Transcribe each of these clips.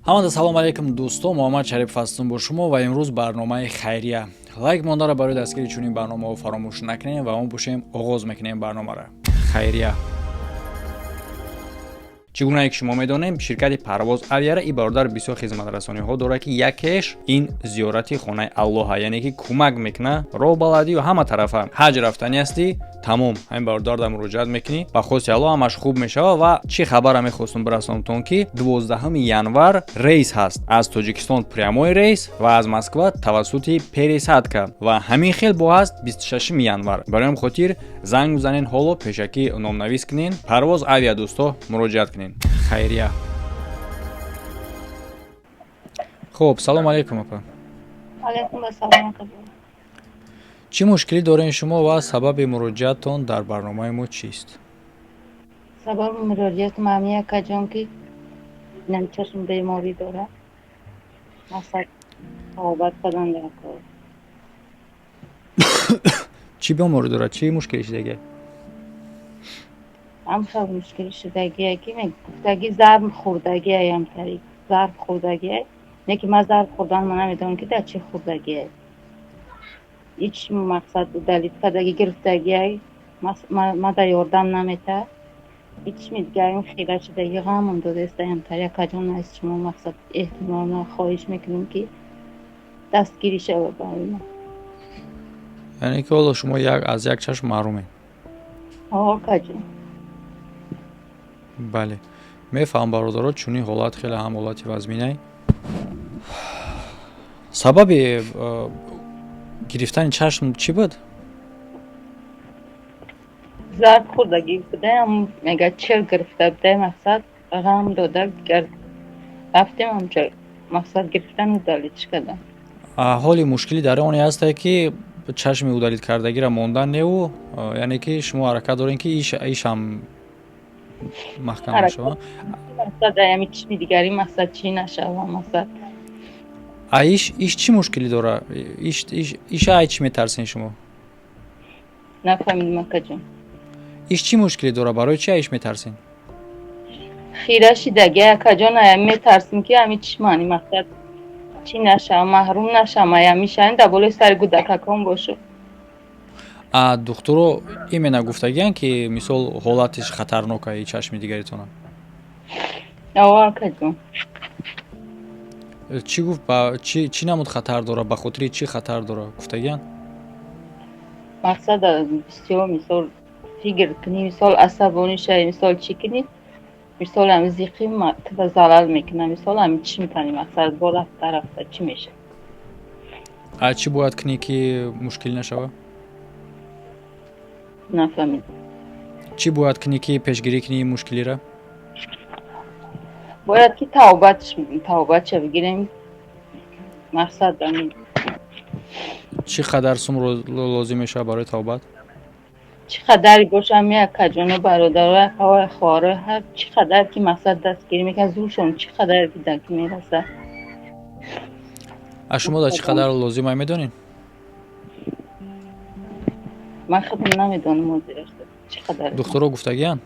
Ҳамада салом алейкум, дӯсто. Муҳаммад Шарипов ҳастам бо шумо ва имрӯз барномаи хайрия. Лайк мондаро барои дастгири чунин барномаҳо фаромӯш накунем ва мо бошем, оғоз мекунем барномаро. Хайрия. Чӣ гунае ки шумо медонем, ширкати Парвоз Авиара и бародар бисёр хизматрасониҳо дорад, ки якеш ин зиёрати хонаи Аллоҳа, яъне ки кӯмак мекуна роҳбаладию ҳама тарафа. Ҳаҷ рафтанӣ ҳастӣ, тамом, ҳамин бародар дар муроҷиат мекунӣ, ба хости Аллоҳ ҳамаш хуб мешавад. Ва чӣ хабара мехостум бирасонтон, ки 12 январ рейс ҳаст аз Тоҷикистон, прямой рейс, ва аз Москва тавассути пересадка, ва ҳамин хел бо ҳаст 26 январ. Барои ҳам хотир занг бизанен, ҳоло пешакӣ номнавис кунен. Парвоз Авиа, дӯсто, муроҷиат кунен. Хайрия. Хуб, салому алейкум, апа. Алейкум ассалом. Чӣ мушкилӣ дорем шумо ва сабаби муроҷиаттон дар барномаи мо чист? Сабаби муроҷиатам ҳамин, акаҷон, ки инам чашм беморӣ дорад, мақсад табобат кардан дар кор. Чӣ беморӣ дорад, чӣ мушкилӣ шудагия? Ҳам хел мушкилӣ шудагия, ки гуфтагӣ зарб хӯрдагиаям, тари зарб хӯрдагиа, не ки ман зарб хӯрдан ма намедонам, ки дар чӣ хӯрдагиа. Ҳеҷ мақсад удалить кардаги гирифтагиай, ма дар ёрдам намета. Ҳеҷ дигарим хира шудаги, ғамам додестаям тари, акаҷон. Аз шумо мақсад эҳтимолан хоҳиш мекунем, ки дастгирӣ шавад барои ма. Яъне ки ҳоло шумо аз як чашм маҳрумед? Ҳо, акаҷон. Бале, мефаҳмам, бародаро, чунин ҳолат хеле ҳам ҳолати вазминай. Сабаби гирифтани чашм чӣ буд? Зарб хӯрдагӣ будаям, мега, чир гирифта будай, мақсад ғам дода, дигар рафтем ҳамҷо, мақсад гирифтан, удалить кардан. Ҳоли мушкилӣ дар оне ҳастае, ки чашми удалить кардагиро мондан неву, яъне ки шумо ҳаракат дорем, ки ишам маҳкам нашава. Мақсад ами чишми дигари, мақсад чӣ нашава, мақсад. А иш чӣ мушкилӣ дора? Иша ай чӣ метарсен шумо? Нафаҳмидим, акаҷон. Иш чӣ мушкилӣ дора, барои чи иш метарсен? Хира шидаги, акаҷон, ая метарсим, ки ами чишмани мақсад чӣ нашава, маҳрум нашам, ая мишани дар болои сари гудакакон бошу. А духтуро именно гуфтагиян, ки мисол ҳолатиш хатарнока и чашми дигаритона? О, акаҷон. Чӣ гуфт, чӣ намуд хатар дора, ба хотири чӣ хатар дора гуфтагиян? Мақсад бисёр, мисол, фикр кунӣ, мисол, асабонӣ шавӣ, мисол, чӣ кунӣ, мисол, ами зиқи тра залал мекунад, мисол, ами чӣ мекунӣ, мақсад бо рафта рафта чӣ мешавад. А чӣ бояд кунӣ, ки мушкил нашава? Нафаҳмидам. Чӣ бояд кунӣ, ки пешгирӣ кунӣ ин мушкилира? Бояд ки тавбатша бигирем, мақсад ами. Чӣ қадар сум лозим мешавад барои тавбат? Чӣ қадаре бошам, акаҷону бародарои, акаҳои, хоҳарои, ҳар чӣ қадар ки мақсад дастгирӣ мекунад, зуршон чӣ қадар ки даки мерасад. А шумо дар чӣ қадар лозимай, медонед? Ман худам намедонам ҳозираш чӣ қадар. Духтуро гуфтагиян?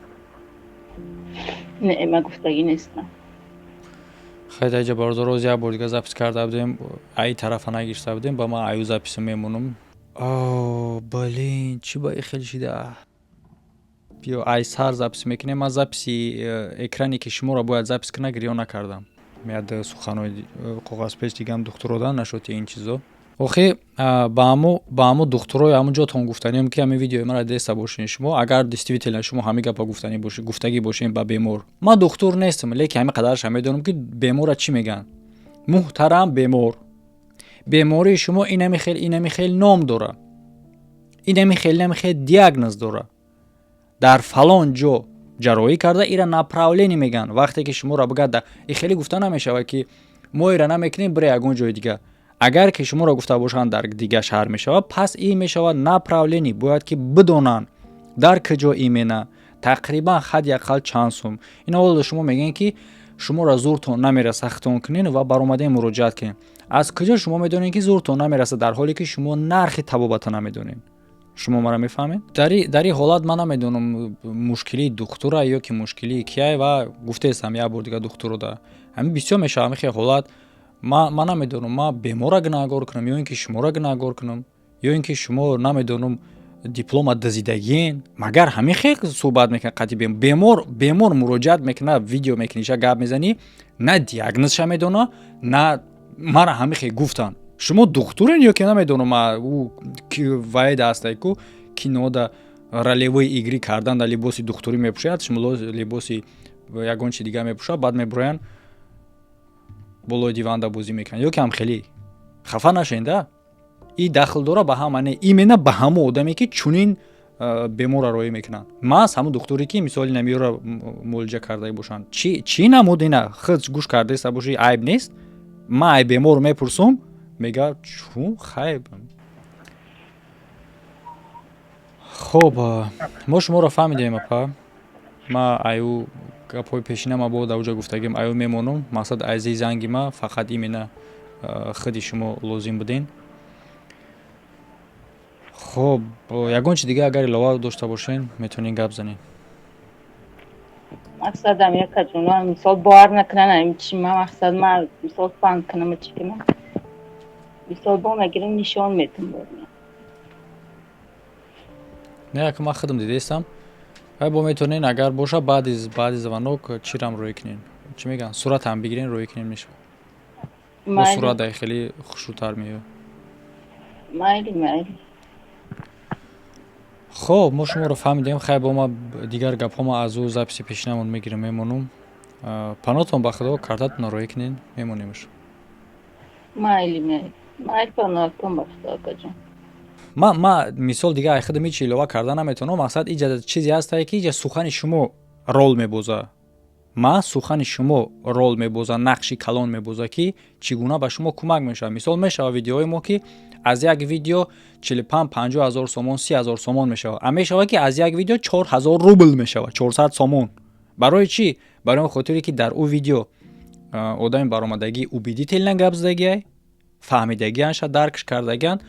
Не, ман гуфтагӣ нестам. Хай, даҷа, бародаро, оз як бор дига запись карда будем, аи тарафа нагирифта будем, ба ман аю запису мемонам. О, блин, чӣ ба хел шида? Биё, ай сар запись мекунем. Ман записи экране, ки шуморо бояд запись кунад, гирён накардам. Меяд суханои коғазпеч дигам духтурода нашуд ин чизо. Охи ба ҳамо духтурои ҳамон ҷотон гуфтанием, ки ҳамин видеои мара деста бошед шумо, агар действительно шумо ҳамин гапа гуфтанӣ бошед, гуфтагӣ бошед ба бемор. Ман духтур нестам, лекин ҳамин қадарша медонам, ки беморра чӣ мегӯянд. Муҳтарам бемор, бемории шумо инами хел, инами хел ном дора, инами хел, инами хел диагноз дора, дар фалон ҷо ҷарроҳӣ карда, ира направление мегӯянд. Вақте ки шуморо бигӯяд, и хеле гуфта намешавад, ки мо ира намекунем, бире ягон ҷои дига. Агар ки шуморо гуфта бошанд, дар дига шаҳр мешавад, пас ин мешавад направление. Бояд ки бидонанд, дар куҷо именно, тақрибан ҳадди ақал чанд сум. Ин ҳоло шумо мегӯед, ки шуморо зуртон намераса хитон кунен ва баромадем муроҷиат кунем. Аз куҷо шумо медонед, ки зуртон намераса, дар ҳоле ки шумо нархи табобата намедонед? Шумо мара мефаҳмед? Дар ин ҳолат ман намедонам, мушкилии духтура ё ки мушкилии кияй. Ва гуфтаестам як бор дига духтуро да Ҳамин бисёр мешавад ҳамин хел ҳолат. Ман намедонам, ман беморра гунаҳгор кунам ё ин ки шуморо гунаҳгор кунам, ё ин ки шумо, намедонам, диплома дазидагиен. Магар ҳамин хел суҳбат мекунад қатъи бемор? Бемор муроҷиат мекунад, видео мекуниша, гап мезанӣ, на диагнозша медона, на мара ҳамин хел гуфтанд. Шумо духтурен ё ки, намедонам, ӯ ваида ҳастай ку кинода ролевой игры кардан, дар либоси духтурӣ мепӯшад, шумо либоси ягон чи дигар мепӯшад, баъд мебуроянд, болои диванда бозӣ мекунанд ё ки ҳам хеле. Хафа нашен да, и дахл дора ба ҳама, не именно ба ҳамон одаме, ки чунин беморра роӣ мекунанд. Маҳз ҳамон духтуре, ки мисоли намиёра муолиҷа карда бошанд. Чӣ намуд ина худ гӯш кардаиста бошӣ, айб нест. Ман ай бемор мепурсум, мега чун хайб. Хуб, мо шуморо фаҳмидем, апа. Ма аю гапҳои пешина ма бо дар уҷа гуфтагим, аю мемонам. Мақсад айзи занги ма фақат именно худи шумо лозим буден. Хуб, ягон чи дига агар илова дошта бошен, метавонед гап занед. Мақсадам, якаҷон, мисол, бовар накунан, чи ма мақсад, ма мисол фан кунам, чи кунам, мисол, бо мегирам, нишон метум. Не, яка ман худам дидаистам. Ай бо метавонен, агар боша, баъди звонок чирам рӯй кунен, чӣ мегӯянд, суратам бигирен, рӯй кунем, мешавад. Бо сурат дай хеле хушрӯтар меояд. Майли, майли. Хоб, мо шуморо фаҳмидем. Хайр, бо ма дигар гапҳо ма аз ӯ записи пешинамон мегирам, мемонум. Панотон ба худо, картатонро роӣ кунен, мемонемш. Майли, майли, майли, панотон ба худо, акаҷон. Ма мисол, дига ай худам ҳеч илова карда наметавонам. Мақсад, иҷа чизе ҳастае, ки иҷа сухани шумо рол мебоза. Ма сухани шумо рол мебоза, нақши калон мебоза, ки чӣ гуна ба шумо кӯмак мешавад. Мисол, мешавад видеои мо, ки аз як видео 45, 50 ҳазор сомон, 30 ҳазор сомон мешавад, а мешавад, ки аз як видео 4000 рубл мешавад, 400 сомон. Барои чӣ? Барои он хотире, ки дар ӯ видео одами баромадагӣ убедительно гап задагиай, фаҳмидагианша, даркш кардагиан.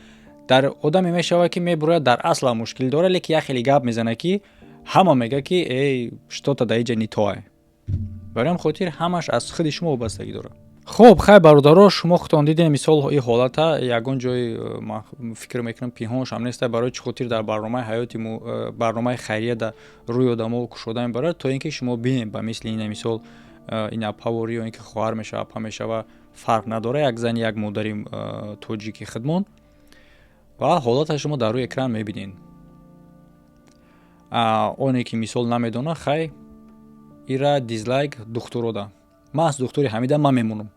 Дар одаме мешавад, ки мебурояд, дар асла мушкил дорад, лекин як хеле гап мезанад, ки ҳама мега, ки эй, что-то дар иҷа не то ай. Барои ҳам хотир ҳамаш аз худи шумо вобастагӣ дорад. Хуб, хайр, бародаро, шумо худтон дидем, мисол, ин ҳолата ягон ҷои ман фикр мекунам, пинҳоншам неста. Барои чӣ хотир дар барномаи ҳаёти барномаи хайрия дар рӯи одамо кушода мебарад, то ин ки шумо бинед, ба мисли ина, мисол, ин апаворӣ ё ин ки хоҳар мешава, апа мешава, фарқ надора, як зани, як модари тоҷики худмон ва ҳолата шумо дар рӯи экран мебинед. Оне ки мисол намедона, хай, ира дизлайк духтурода. Ман аз духтури Ҳамида ман мемонам,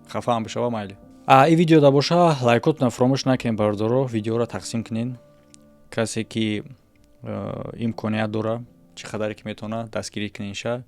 хафаам бишава, майли. Ин видеода боша, лайкотона фуромӯш накунед, бародаро, видеоро тақсим кунед. Касе ки имконият дора, чӣ қадаре ки метавона, дастгирӣ куненша.